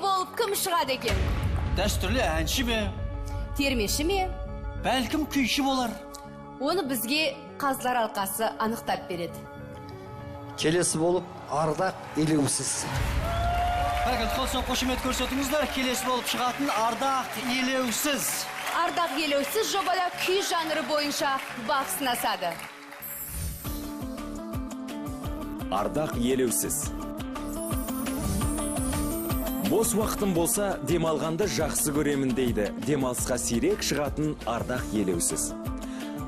Болып кім шығады екен? Дәстүрлі әнші ме? Термеші ме? Бәлкім күйші болар. Оны бізге қазылар алқасы анықтап береді. Келесі болып Ардақ Елеусіз. Бәрекелді, қол соғып қошемет көрсетіңіздер. Келесі болып шығатын Ардақ Елеусіз. Ардақ Елеусіз жобада күй жанры бойынша бақ сынасады. Ардақ Елеусіз. Бос уақытым болса, демалғанды жақсы көремін дейді. Демалысқа сирек шығатын Ардақ Елеусіз.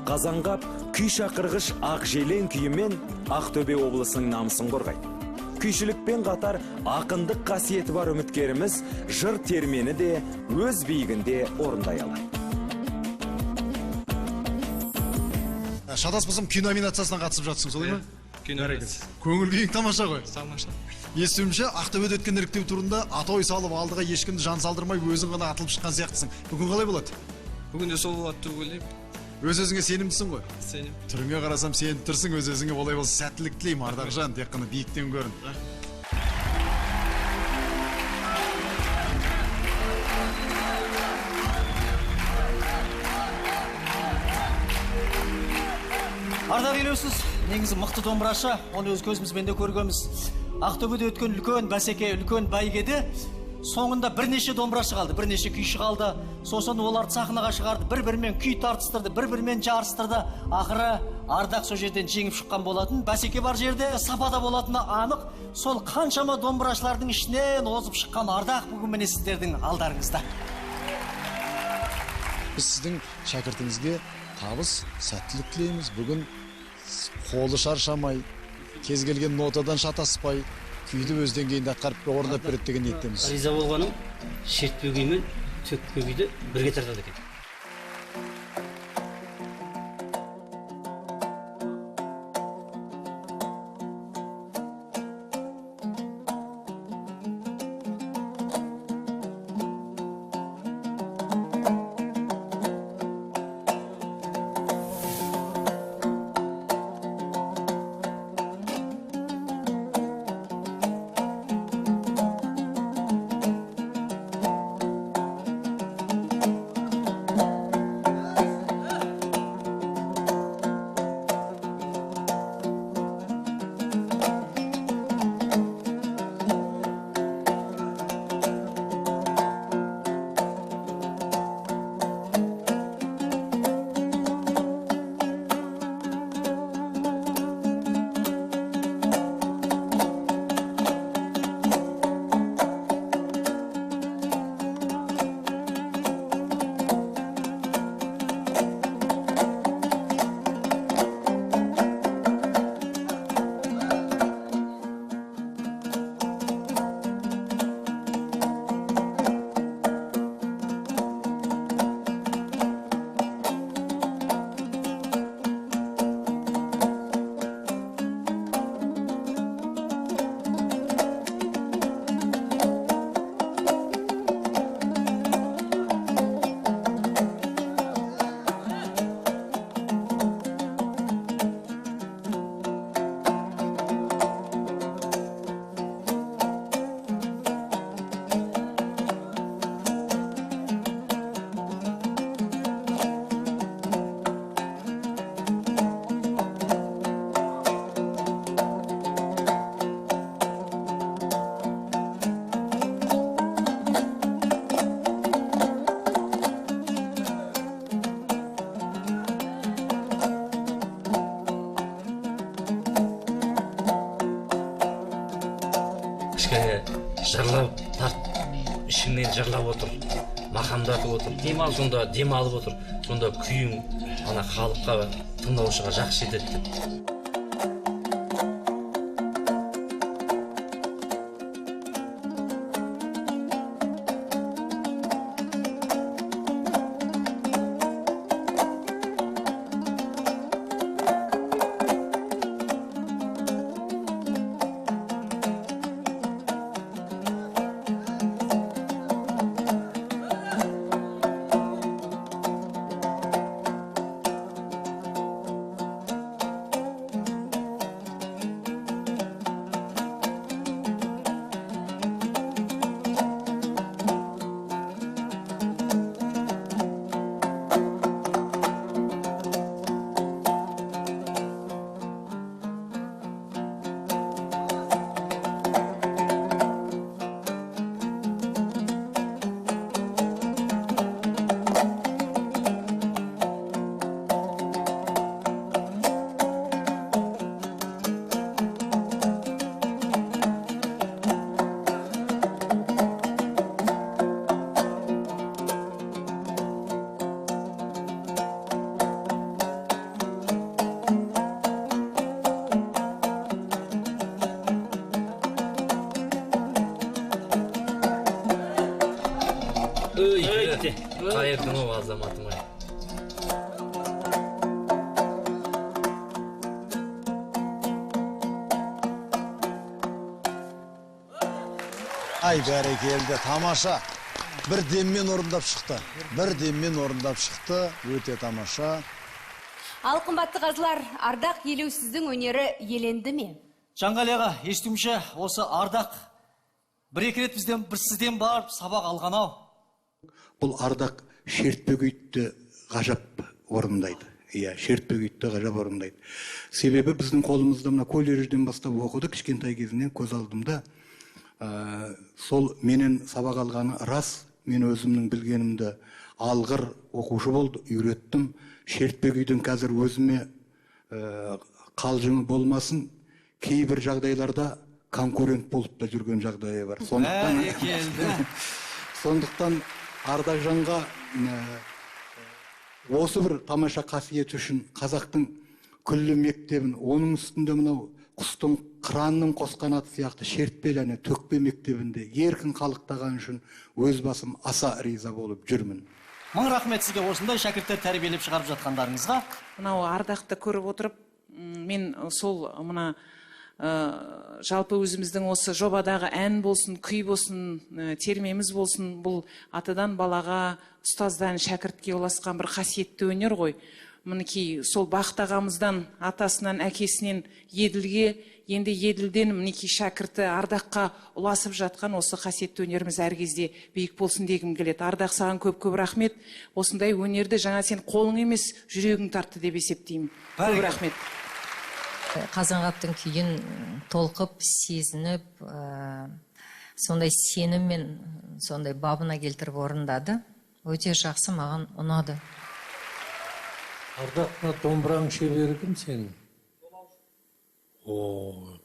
Қазанғап күй шақырғыш ақ желең күйімен Ақтөбе облысының намысын қорғайды. Күйшілікпен қатар ақындық қасиеті бар үміткеріміз жыр термені де өз биігінде орындай алады. Шатаспасам, күй номинациясына қатысып жатсың, солай ма? Күй номинациясы. Көңіл күйің тамаша ғой. Тамаша. Естуімше, Ақтөбеде өткен іріктеу турында атой салып алдыға ешкімді жан салдырмай өзің ғана атылып шыққан сияқтысың. Бүгін қалай болады? Бүгін де сол болады деп ойлаймын. Өз өзіңе сенімдісің ғой? Сенім. Түріңе қарасам сеніп тұрсың өз өзіңе, олай болса сәттілік тілеймін, Ардақжан, тек қана биіктен көрін. Ардақ Елеусіз негізі мықты домбырашы, оны өз көзімізбен де көргенбіз. Ақтөбеде өткен үлкен бәсеке, үлкен бәйгеде соңында бірнеше домбырашы қалды, бірнеше күйші қалды. Сосын оларды сахнаға шығарды, бір-бірімен күй тартыстырды, бір-бірімен жарыстырды. Ақыры Ардақ сол жерден жеңіп шыққан болатын. Бәсеке бар жерде сапада болатыны анық. Сол қаншама домбырашылардың ішінен озып шыққан Ардақ бүгін міне сіздердің алдарыңызда. Біз сіздің шәкіртіңізге табыс, сәттілік тілейміз. Бүгін қолы шаршамай, кез келген нотадан шатаспай, күйді өз деңгейінде атқарып орындап береді деген ниеттеміз. Риза болғаным, шертпе күй мен төкпе күйді бірге тартады екен. Кішкене жырлап тарт, ішіңнен жырлап отыр, мақамдатып отыр, демалып, сонда демалып отыр, сонда күйің ана халыққа, тыңдаушыға жақсы жетеді деп. Өйте. Қайырдың ау, азаматым ай. Ай, бәрекелді, тамаша. Бір деммен орындап шықты. Бір деммен орындап шықты. Өте тамаша. Ал қымбатты қазылар, Ардақ Елеусіздің өнері еленді ме? Жанғали аға, естуімше, осы Ардақ бір-екі рет бізден, бір сізден барып сабақ алған ау. Бұл Ардақ шертпе күйді ғажап орындайды. Иә, шертпе күйді ғажап орындайды. Себебі біздің қолымызда мына колледжден бастап оқыды, кішкентай кезінен көз алдымда. Сол менен сабақ алғаны рас, мен өзімнің білгенімді алғыр оқушы болды, үйреттім. Шертпе күйдің қазір өзіме қалжыңы болмасын, кейбір жағдайларда конкурент болып та жүрген жағдайы бар. Сондықтан Ардақжанға осы бір тамаша қасиеті үшін қазақтың күллі мектебін, оның үстінде мынау құстың қыранның қос қанаты сияқты шертпе және төкпе мектебінде еркін қалықтаған үшін өз басым аса риза болып жүрмін. Мың рахмет сізге осындай шәкірттер тәрбиелеп шығарып жатқандарыңызға. Мынау Ардақты көріп отырып, мен сол мына жалпы өзіміздің осы жобадағы ән болсын, күй болсын, термеміз болсын, бұл атадан балаға, ұстаздан шәкіртке ұласқан бір қасиетті өнер ғой. Мінекей сол Бақыт ағамыздан, атасынан, әкесінен Еділге, енді Еділден мінекей шәкірті Ардаққа ұласып жатқан осы қасиетті өнеріміз әр кезде биік болсын дегім келеді. Ардақ, саған көп-көп рахмет. Осындай өнерді жаңа сен қолың емес, жүрегің тартты деп есептеймін. Көп рахмет. Қазанғаптың күйін толқып, сезініп, сондай сеніммен, сондай бабына келтіріп орындады. Өте жақсы, маған ұнады. Ардақ, мына домбыраң шебері кім сенің? О,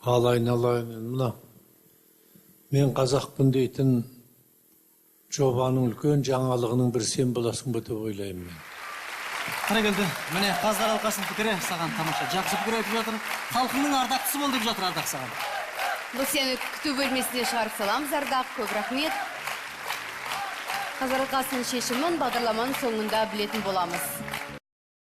ал айналайын, мына мен қазақпын дейтін жобаның үлкен жаңалығының бір сен боласың ба деп ойлаймын мен. Қарагелді, міне қазылар алқасының пікірі саған тамаша, жақсы пікір айтып жатыр. Халқыңның ардақтысы бол деп жатыр Ардақ саған. Бұл сені күту бөлмесіне шығарып саламыз, Ардақ, көп рахмет. Қазылар алқасының шешімін бағдарламаның соңында білетін боламыз.